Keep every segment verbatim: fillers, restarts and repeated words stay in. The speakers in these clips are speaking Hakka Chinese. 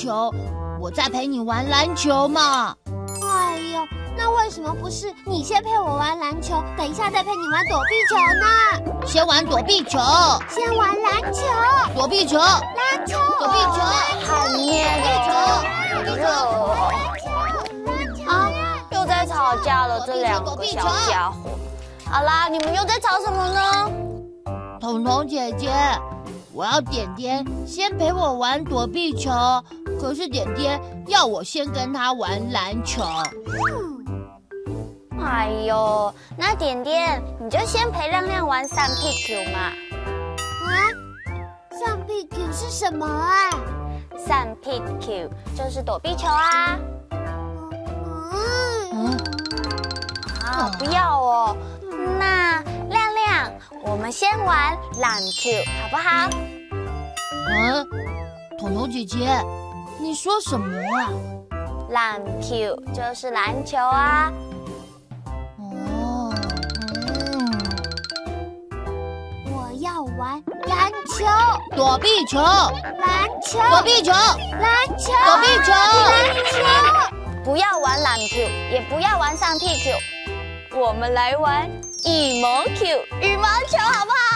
球，我再陪你玩篮球嘛。哎呦，那为什么不是你先陪我玩篮球，等一下再陪你玩躲避球呢？先玩躲避球，先玩篮球，躲避球，篮球，躲避球，很黏欸。啊，又在吵架了，这两个小家伙。好啦，你们又在吵什么呢？彤彤姐姐，我要点点先陪我玩躲避球，可是点点要我先跟他玩篮球。哎呦，那点点，你就先陪亮亮玩三 P Q 嘛。啊，三 P Q 是什么啊？三 P Q 就是躲避球啊。嗯，啊，不要哦。那亮亮，我们先玩篮球好不好？嗯，彤彤姐姐，你说什么啊？篮球就是篮球啊。哦，嗯，我要玩篮球，躲避球，篮球，躲避球，篮球，躲避球。篮球。不要玩篮球，也不要玩三 P Q，我们来玩羽毛球，羽毛球好不好？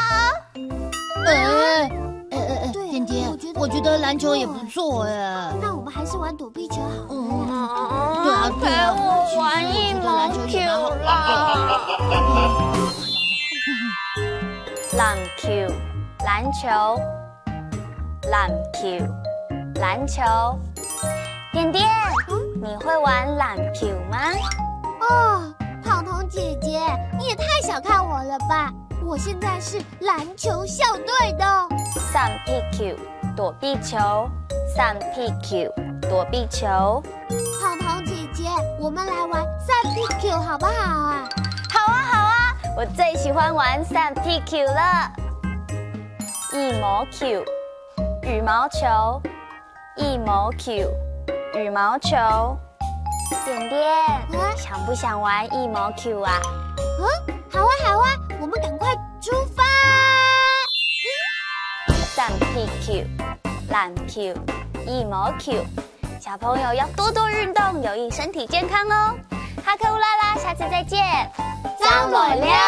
哎哎哎哎，对点点我觉，得我觉得篮球也不错哎。那我们还是玩躲避球好了。嗯，对啊对啊，陪我玩羽毛球啦。篮球，篮球，篮球，篮球。点点，你会玩篮球吗？哦，彤彤姐姐，你也太小看我了吧！我现在是篮球校队的。三 P Q，躲避球，三 P Q，躲避球。彤彤姐姐，我们来玩三 P Q 好不好啊？好啊，好啊，我最喜欢玩三 P Q 了。羽毛球，羽毛球，羽毛球，羽毛球。点点，想不想玩羽毛球啊？嗯，好啊，好啊，我们赶快出发。三 P Q，篮球，羽毛球。小朋友要多多运动，有益身体健康哦。哈克乌拉拉，下次再见，张罗亮。